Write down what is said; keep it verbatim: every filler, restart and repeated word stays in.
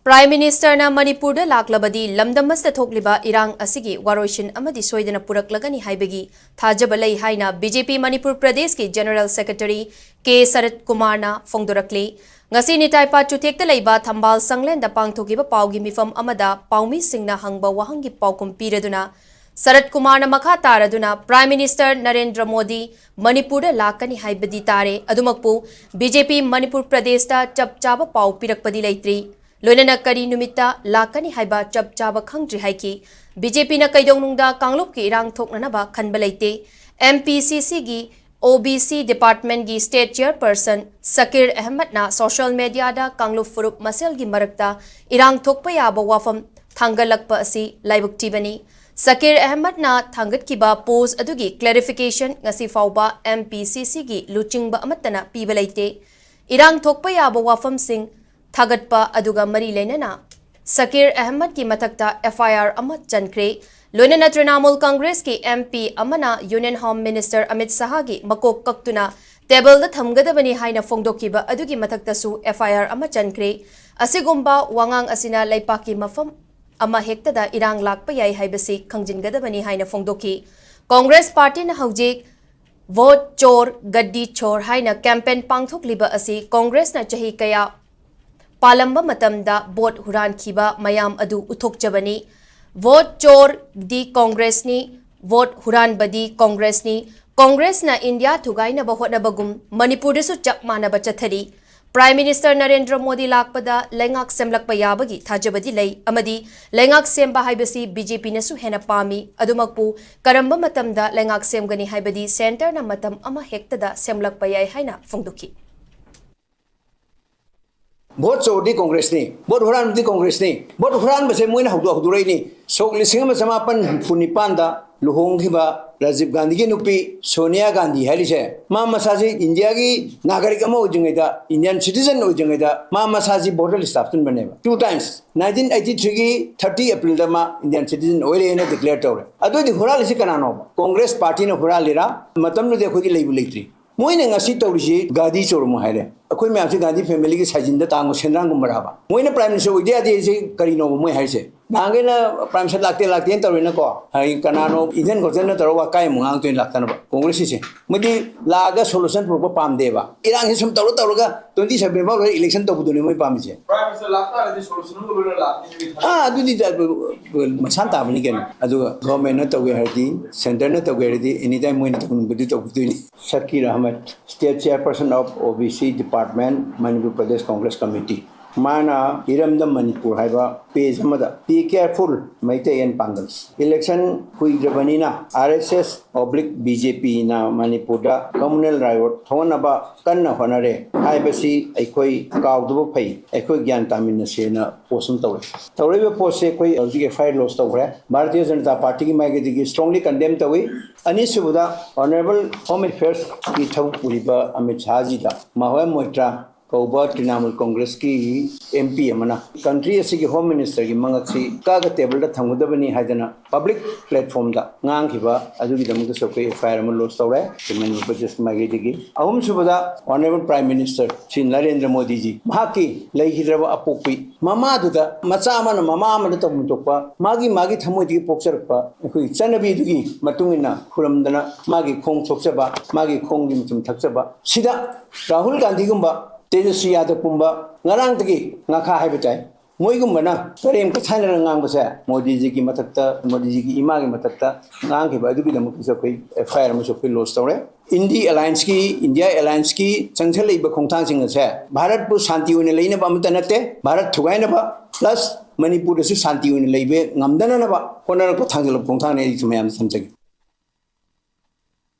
Prime Ministerꯅ ꯃꯅꯤꯄꯨꯔꯗ ꯂꯥꯛꯂꯕꯗꯤ ꯂꯝꯗꯝ ꯑꯁꯤꯗ ꯊꯣꯛꯂꯤꯕ ꯏꯔꯥꯡ ꯑꯁꯤꯒꯤ ꯋꯥꯔꯣꯏꯁꯤꯟ ꯑꯃꯗꯤ ꯁꯣꯏꯗꯅ ꯄꯨꯔꯛꯂꯒꯅꯤ ꯍꯥꯏꯕꯒꯤ ꯊꯥꯖꯕ ꯂꯩ ꯍꯥꯏꯅ B J P ꯃꯅꯤꯄꯨꯔ ꯄ꯭ꯔꯗꯦꯁꯀꯤ General Secretary K ꯁꯔꯠ ꯀꯨꯃꯥꯔꯅ ꯐꯣꯡꯗꯣꯔꯛꯂꯤ꯫ ꯉꯁꯤ ꯅꯤꯇꯥꯏꯄꯥ ꯆꯨꯊꯦꯛꯇ ꯂꯩꯕ ꯊꯝꯕꯥꯜ ꯁꯪꯂꯦꯟꯗ ꯄꯥꯡꯊꯣꯛꯈꯤꯕ ꯄꯥꯎꯒꯤ ꯃꯤꯐꯝ ꯑꯃꯗ ꯄꯥꯎꯃꯤꯁꯤꯡꯅ ꯍꯪꯕ ꯋꯥꯍꯪꯒꯤ ꯄꯥꯎꯈꯨꯝ ꯄꯤꯔꯗꯨꯅ ꯁꯔꯠ ꯀꯨꯃꯥꯔꯅ ꯃꯈꯥ ꯇꯥꯔꯗꯨꯅ Prime Minister ꯅꯔꯦꯟꯗ꯭ꯔ ꯃꯣꯗꯤ ꯃꯅꯤꯄꯨꯔꯗ ꯂꯥꯛꯀꯅꯤ ꯍꯥꯏꯕꯗꯤ ꯇꯥꯔꯦ, ꯑꯗꯨꯃꯛꯄꯨ B J P ꯃꯅꯤꯄꯨꯔ ꯄ꯭ꯔꯗꯦꯁꯇ ꯆꯞ ꯆꯥꯕ ꯄꯥꯎ ꯄꯤꯔꯛꯄꯗꯤ ꯂꯩꯇ꯭ꯔꯤ꯫ ꯂꯣꯏꯅꯅ ꯀꯔꯤ ꯅꯨꯃꯤꯠꯇ ꯂꯥꯛꯀꯅꯤ ꯍꯥꯏꯕ ꯆꯞ ꯆꯥꯕ ꯈꯪꯗ꯭ꯔꯤ ꯍꯥꯏꯈꯤ꯫ B J Pꯅ ꯀꯩꯗꯧꯅꯨꯡꯗ ꯀꯥꯡꯂꯨꯞꯀꯤ ꯏꯔꯥꯡ ꯊꯣꯛꯅꯅꯕ ꯈꯟꯕ ꯂꯩꯇꯦ꯫ M P C Cꯒꯤ O B C Departmentꯀꯤ State Chairperson ꯁꯀꯤꯔ ꯑꯍꯃꯗꯅ social mediaꯗ ꯀꯥꯡꯂꯨꯞ ꯐꯨꯔꯨꯞ ꯃꯁꯦꯜꯒꯤ ꯃꯔꯛꯇ ꯏꯔꯥꯡ ꯊꯣꯛꯄ ꯌꯥꯕ ꯋꯥꯐꯝ ꯊꯥꯡꯒꯠꯂꯛꯄ ꯑꯁꯤ ꯂꯥꯏꯕꯛ ꯊꯤꯕꯅꯤ꯫ ꯁꯀꯤꯔ ꯑꯍꯃꯗꯅ ꯊꯥꯡꯒꯠꯈꯤꯕ post ꯑꯗꯨꯒꯤ clarification ꯉꯁꯤ ꯐꯥꯎꯕ M P C Cꯒꯤ ꯂꯨꯆꯤꯡꯕ ꯑꯃꯠꯇꯅ ꯄꯤꯕ ꯂꯩꯇꯦ꯫ ꯏꯔꯥꯡ ꯊꯣꯛꯄ ꯌꯥꯕ ꯋꯥꯐꯝꯁꯤꯡ ꯊꯥꯒꯠꯄ ꯑꯗꯨꯒ ꯃꯔꯤ ꯂꯩꯅꯅ ꯁꯀꯤꯔ ꯑꯍꯃꯗꯀꯤ ꯃꯊꯛꯇ F I R ꯑꯃ ꯆꯟꯈ꯭ꯔꯦ꯫ ꯂꯣꯏꯅꯅ ꯇ꯭ꯔꯤꯅꯥꯃꯨꯜ ꯀꯪꯒ꯭ꯔꯦꯁꯀꯤ M P ꯑꯃꯅ Union Home Minister ꯑꯃꯤꯠ ꯁꯍꯥꯒꯤ ꯃꯀꯣꯛ ꯀꯛꯇꯨꯅ ꯇꯦꯕꯜꯗ ꯊꯝꯒꯗꯕꯅꯤ ꯍꯥꯏꯅ ꯐꯣꯡꯗꯣꯛꯈꯤꯕ ꯑꯗꯨꯒꯤ ꯃꯊꯛꯇꯁꯨ F I R ꯑꯃ ꯆꯟꯈ꯭ꯔꯦ꯫ ꯑꯁꯤꯒꯨꯝꯕ ꯋꯥꯉꯥꯡ ꯑꯁꯤꯅ ꯂꯩꯄꯥꯛꯀꯤ ꯃꯐꯝ ꯑꯃ ꯍꯦꯛꯇꯗ ꯏꯔꯥꯡ ꯂꯥꯛꯄ ꯌꯥꯏ ꯍꯥꯏꯕꯁꯤ ꯈꯪꯖꯤꯟꯒꯗꯕꯅꯤ ꯍꯥꯏꯅ ꯐꯣꯡꯗꯣꯛꯈꯤ꯫ ꯀꯪꯒ꯭ꯔꯦꯁ ꯄꯥꯔꯇꯤꯅ ꯍꯧꯖꯤꯛ ꯚꯣꯠ ꯆꯣꯔ, ꯒꯗꯤ ꯆꯣꯔ ꯍꯥꯏꯅ campaign ꯄꯥꯡꯊꯣꯛꯂꯤꯕ ꯑꯁꯤ ꯀꯪꯒ꯭ꯔꯦꯁꯅ ꯆꯍꯤ ꯀꯌꯥ ꯄꯥꯜꯂꯝꯕ ꯃꯇꯝꯗ ꯚꯣꯠ ꯍꯨꯔꯥꯟꯈꯤꯕ ꯃꯌꯥꯝ ꯑꯗꯨ ꯎꯠꯊꯣꯛꯆꯕꯅꯤ꯫ ꯚꯣꯠ ꯆꯣꯔꯗꯤ ꯀꯪꯒ꯭ꯔꯦꯁꯅꯤ, ꯚꯣꯠ ꯍꯨꯔꯥꯟꯕꯗꯤ ꯀꯪꯒ꯭ꯔꯦꯁꯅꯤ꯫ ꯀꯪꯒ꯭ꯔꯦꯁꯅ ꯏꯟꯗꯤꯌꯥ ꯊꯨꯒꯥꯏꯅꯕ ꯍꯣꯠꯅꯕꯒꯨꯝ ꯃꯅꯤꯄꯨꯔꯗꯁꯨ ꯆꯞ ꯃꯥꯟꯅꯕ ꯆꯠꯊꯔꯤ꯫ Prime Minister ꯅꯔꯦꯟꯗ꯭ꯔ ꯃꯣꯗꯤ ꯂꯥꯛꯄꯗ ꯂꯩꯉꯥꯛ ꯁꯦꯝꯂꯛꯄ ꯌꯥꯕꯒꯤ ꯊꯥꯖꯕꯗꯤ ꯂꯩ ꯑꯃꯗꯤ ꯂꯩꯉꯥꯛ ꯁꯦꯝꯕ ꯍꯥꯏꯕꯁꯤ B J Pꯅꯁꯨ ꯍꯦꯟꯅ ꯄꯥꯝꯃꯤ꯫ ꯑꯗꯨꯃꯛꯄꯨ ꯀꯔꯝꯕ ꯃꯇꯝꯗ ꯂꯩꯉꯥꯛ ꯁꯦꯝꯒꯅꯤ ꯍꯥꯏꯕꯗꯤ centreꯅ ꯃꯇꯝ ꯑꯃ ꯍꯦꯛꯇꯗ ꯁꯦꯝꯂꯛꯄ ꯌꯥꯏ ꯍꯥꯏꯅ ꯐꯣꯡꯗꯣꯛꯈꯤ꯫ ꯚꯣꯠ ꯆꯣꯔꯗꯤ ꯀꯪꯒ꯭ꯔꯦꯁꯅꯤ, ꯚꯣꯠ ꯍꯨꯔꯥꯟꯕꯗꯤ ꯀꯪꯒ꯭ꯔꯦꯁꯅꯤ꯫ ꯚꯣꯠ ꯍꯨꯔꯥꯟꯕꯁꯦ ꯃꯣꯏꯅ ꯍꯧꯗꯣꯛ ꯍꯧꯗꯣꯔꯛꯏꯅꯤ꯫ ꯁꯣꯛ ꯂꯤꯁꯤꯡ ꯑꯃ ꯆꯃꯥꯄꯟ ꯍꯨꯝꯐꯨ ꯅꯤꯄꯥꯟꯗ ꯂꯨꯍꯣꯡꯈꯤꯕ ꯔꯥꯖꯤꯕ ꯒꯥꯟꯙꯤꯒꯤ ꯅꯨꯄꯤ ꯁꯣꯅꯤꯌꯥ ꯒꯥꯟꯙꯤ ꯍꯥꯏꯔꯤꯁꯦ, ꯃꯥ ꯃꯁꯥꯁꯤ ꯏꯟꯗꯤꯌꯥꯒꯤ ꯅꯥꯒꯔꯤꯛ ꯑꯃ ꯑꯣꯏꯗ꯭ꯔꯤꯉꯩꯗ, Indian citizen ꯑꯣꯏꯗ꯭ꯔꯤꯉꯩꯗ ꯃꯥ ꯃꯁꯥꯁꯤ ꯚꯣꯇꯔ ꯂꯤꯁꯇ ꯍꯥꯞꯆꯤꯟꯕꯅꯦꯕ꯫ Two times, nineteen eighty threeꯒꯤ thirty Aprilꯗ ꯃꯥ Indian citizen ꯑꯣꯏꯔꯦꯅ declare ꯇꯧꯔꯦ꯫ ꯑꯗꯨꯑꯣꯏꯗꯤ ꯍꯨꯔꯥꯜꯂꯤꯁꯤ ꯀꯅꯥꯅꯣꯕ? ꯀꯪꯒ꯭ꯔꯦꯁ ꯄꯥꯔꯇꯤꯅ ꯍꯨꯔꯥꯜꯂꯤꯔꯥ? ꯃꯇꯝꯗꯨꯗꯤ ꯑꯩꯈꯣꯏꯗꯤ ꯂꯩꯕꯨ ꯂꯩꯇ꯭ꯔꯤ꯫ ꯃꯣꯏꯅ ꯉꯁꯤ ꯇꯧꯔꯤꯁꯤ ꯒꯥꯟꯙꯤ ꯆꯣꯔꯃꯨ ꯍꯥꯏꯔꯦ꯫ ꯑꯩꯈꯣꯏ ꯃꯌꯥꯝꯁꯤ ꯒꯥꯟꯙꯤ ꯐꯦꯃꯤꯂꯤꯒꯤ ꯁꯥꯏꯖꯤꯟꯗ ꯇꯥꯡꯕ ꯁꯦꯟꯗ꯭ꯔꯥꯡꯒꯨꯝꯕꯔꯕ? ꯃꯣꯏꯅ ꯄ꯭ꯔꯥꯏꯝ ꯃꯤꯅꯤꯁꯇꯔ ꯑꯣꯏꯗ ꯌꯥꯗꯦ ꯍꯥꯏꯁꯦ ꯀꯔꯤꯅꯣꯕ ꯃꯣꯏ ꯍꯥꯏꯔꯤꯁꯦ? ꯅꯍꯥꯟꯈꯩꯅ ꯄ꯭ꯔꯥꯏꯝ ꯃꯤꯅꯤꯁꯇꯔ ꯂꯥꯛꯇꯦ ꯂꯥꯛꯇꯦꯅ ꯇꯧꯔꯦꯅꯀꯣ, ꯍꯥꯏ ꯀꯅꯥꯅꯣ ꯏꯟꯖꯟ ꯈꯣꯠꯆꯟꯅ ꯇꯧꯔꯒ ꯋꯥꯀꯥꯏ ꯑꯃꯨꯛ ꯉꯥꯡꯉꯛꯇꯣꯏꯅ ꯂꯥꯛꯇꯅꯕ ꯀꯣꯡꯒ꯭ꯔꯦꯁꯁꯤꯁꯦ꯫ ꯃꯣꯏꯗꯤ ꯂꯥꯛꯑꯒ ꯁꯣꯂꯨꯁꯟ ꯄꯨꯔꯛꯄ ꯄꯥꯝꯗꯦꯕ꯫ ꯏꯔꯥꯡꯁꯤ ꯁꯨꯝ ꯇꯧꯔ ꯇꯧꯔꯒ twenty seven ꯐꯥꯎ ꯂꯣꯏꯔ ꯏꯂꯦꯛꯁꯟ ꯇꯧꯕꯗꯨꯅꯤ ꯃꯣꯏ ꯄꯥꯝꯃꯤꯁꯦ꯫ ꯄ꯭ꯔꯥꯏꯝ ꯃꯤꯅꯤꯁꯇꯔ ꯂꯥꯛꯇꯥꯔꯗꯤ ꯁꯣꯂꯨꯁꯟ ꯑꯃ ꯂꯣꯏꯅ ꯂꯥꯛꯀꯅꯤ꯫ ꯑꯥ, ꯑꯗꯨꯗꯤ ꯃꯁꯥꯟ ꯇꯥꯕꯅꯤ ꯀꯩꯅꯣ꯫ ꯑꯗꯨꯒ ꯒꯣꯔꯃꯦꯟꯅ ꯇꯧꯒꯦ ꯍꯥꯏꯔꯗꯤ, ꯁꯦꯟꯇꯔꯅ ꯇꯧꯒꯦ ꯍꯥꯏꯔꯗꯤ, ꯑꯦꯅꯤ ꯇꯥꯏꯝ ꯃꯣꯏꯅ ꯇꯧꯅꯤꯡꯕꯗꯨ ꯇꯧꯕꯤꯗꯣꯏꯅꯤ꯫ ꯁꯀꯤꯔ Ahmad, State Chairperson of O B C Department, Manipur Pradesh Congress Committee꯫ ꯃꯥꯅ ꯏꯔꯝꯗꯝ ꯃꯅꯤꯄꯨꯔ ꯍꯥꯏꯕ ꯄꯦꯖ ꯑꯃꯗ, "Be careful, Meitei and Pangals꯫ Election ꯀꯨꯏꯗ꯭ꯔꯕꯅꯤꯅ R S S oblique B J ꯄꯤꯅ ꯃꯅꯤꯄꯨꯔꯗ ꯀꯝꯃꯨꯅꯦꯜ ꯔꯥꯏꯑꯣꯠ ꯊꯣꯛꯍꯟꯅꯕ ꯀꯟꯅ ꯍꯣꯠꯅꯔꯦ ꯍꯥꯏꯕꯁꯤ ꯑꯩꯈꯣꯏ ꯀꯥꯎꯗꯕ ꯐꯩ, ꯑꯩꯈꯣꯏ ꯒ꯭ꯌꯥꯟ ꯇꯥꯃꯤꯟꯅꯁꯦꯅ" ꯄꯣꯁ ꯑꯃ ꯇꯧꯔꯦ꯫ ꯇꯧꯔꯛꯏꯕ ꯄꯣꯠꯁꯦ ꯑꯩꯈꯣꯏ ꯍꯧꯖꯤꯛ ꯑꯦꯐ ꯑꯥꯏ ꯑꯥꯔ ꯂꯣꯟꯆ ꯇꯧꯈ꯭ꯔꯦ꯫ ꯚꯥꯔꯇꯤꯌ ꯖꯅꯇꯥ ꯄꯥꯔꯇꯤꯒꯤ ꯃꯥꯏꯀꯩꯗꯒꯤ strongly condemn ꯇꯧꯏ꯫ ꯑꯅꯤꯁꯨꯕꯗ, ꯑꯣꯅꯔꯦꯕꯜ ꯍꯣꯝ ꯑꯦꯐꯤꯌꯔꯁꯀꯤ ꯊꯕꯛ ꯄꯨꯔꯤꯕ ꯑꯃꯤꯠ ꯁꯥꯍꯖꯤꯗ ꯃꯥꯍꯣꯌꯥ ꯃꯣꯏꯇ꯭ꯔꯥ ꯀꯧꯕ ꯇ꯭ꯔꯤꯅꯥꯃꯨꯜ ꯀꯣꯡꯒ꯭ꯔꯦꯁꯀꯤ ꯑꯦꯝ ꯄꯤ ꯑꯃꯅ ꯀꯟꯇ꯭ꯔꯤ ꯑꯁꯤꯒꯤ ꯍꯣꯝ ꯃꯤꯅꯤꯁꯇꯔꯒꯤ ꯃꯉꯛꯁꯤ ꯀꯛꯑꯒ ꯇꯦꯕꯜꯗ ꯊꯝꯒꯗꯕꯅꯤ ꯍꯥꯏꯗꯅ ꯄꯕ꯭ꯂꯤꯛ ꯄ꯭ꯂꯦꯠꯐꯣꯝꯗ ꯉꯥꯡꯈꯤꯕ ꯑꯗꯨꯒꯤꯗꯃꯛꯇꯁꯨ ꯑꯩꯈꯣꯏ ꯑꯦꯐ ꯑꯥꯏ ꯑꯥꯔ ꯑꯃ ꯂꯣꯟꯆ ꯇꯧꯔꯦ ꯃꯅꯤꯄꯨꯔ ꯄ꯭ꯔꯗꯦꯁꯀꯤ ꯃꯥꯏꯀꯩꯗꯒꯤ꯫ ꯑꯍꯨꯝꯁꯨꯕꯗ, honourable prime minister Shri Narendra ꯃꯣꯗꯤꯖꯤ, ꯃꯍꯥꯛꯀꯤ ꯂꯩꯈꯤꯗ꯭ꯔꯕ ꯑꯄꯣꯛꯄꯤ ꯃꯃꯥꯗꯨꯗ, ꯃꯆꯥ ꯑꯃꯅ ꯃꯃꯥ ꯑꯃꯗ ꯇꯧꯐꯝ ꯊꯣꯛꯄ ꯃꯥꯒꯤ ꯃꯥꯒꯤ ꯊꯃꯣꯏꯗꯒꯤ ꯄꯣꯛꯆꯔꯛꯄ ꯑꯩꯈꯣꯏꯒꯤ ꯆꯠꯅꯕꯤꯗꯨꯒꯤ ꯃꯇꯨꯡ ꯏꯟꯅ ꯈꯨꯔꯨꯝꯗꯅ ꯃꯥꯒꯤ ꯈꯣꯡ ꯁꯣꯛꯆꯕ, ꯃꯥꯒꯤ ꯈꯣꯡꯒꯤ ꯃꯆꯨꯝ ꯊꯛꯆꯕ, ꯁꯤꯗ ꯔꯥꯍꯨꯜ ꯒꯥꯟꯙꯤꯒꯨꯝꯕ, ꯇꯦꯖꯁ꯭ꯔꯤ ꯌꯥꯗꯕꯒꯨꯝꯕ ꯉꯔꯥꯡꯗꯒꯤ ꯉꯥꯈꯥ ꯍꯥꯏꯕ ꯇꯥꯏ, ꯃꯣꯏꯒꯨꯝꯕꯅ ꯄꯔꯦꯡ ꯀꯠꯊꯥꯏꯅꯅ ꯉꯥꯡꯕꯁꯦ ꯃꯣꯗꯤꯖꯤꯒꯤ ꯃꯊꯛꯇ, ꯃꯣꯗꯤꯖꯤꯒꯤ ꯏꯃꯥꯒꯤ ꯃꯊꯛꯇ ꯉꯥꯡꯈꯤꯕ ꯑꯗꯨꯒꯤꯗꯃꯛꯇꯁꯨ ꯑꯩꯈꯣꯏ ꯑꯦꯐ ꯑꯥꯏ ꯑꯥꯔ ꯑꯃꯁꯨ ꯑꯩꯈꯣꯏ ꯂꯣꯟꯆ ꯇꯧꯔꯦ꯫ ꯏꯟꯗꯤ ꯑꯦꯂꯥꯏꯟꯁꯀꯤ, ꯏꯟꯗꯤꯌꯥ ꯑꯦꯂꯥꯏꯟꯁꯀꯤ ꯆꯪꯁꯤꯜꯂꯛꯏꯕ ꯈꯣꯡꯊꯥꯡꯁꯤꯡ ꯑꯁꯦ ꯚꯥꯔꯠꯄꯨ ꯁꯥꯟꯇꯤ ꯑꯣꯏꯅ ꯂꯩꯅꯕ ꯑꯃꯠꯇ ꯅꯠꯇꯦ, ꯚꯥꯔꯠ ꯊꯨꯒꯥꯏꯅꯕ plus ꯃꯅꯤꯄꯨꯔꯗꯁꯨ ꯁꯥꯟꯇꯤ ꯑꯣꯏꯅ ꯂꯩꯕ ꯉꯝꯗꯅꯅꯕ ꯍꯣꯠꯅꯔꯛꯄ ꯊꯥꯡꯖꯤꯜꯂꯛꯄ ꯈꯣꯡꯊꯥꯡꯅꯤ꯫ ꯑꯩꯁꯨ ꯃꯌꯥꯝꯗ ꯊꯝꯖꯒꯦ꯫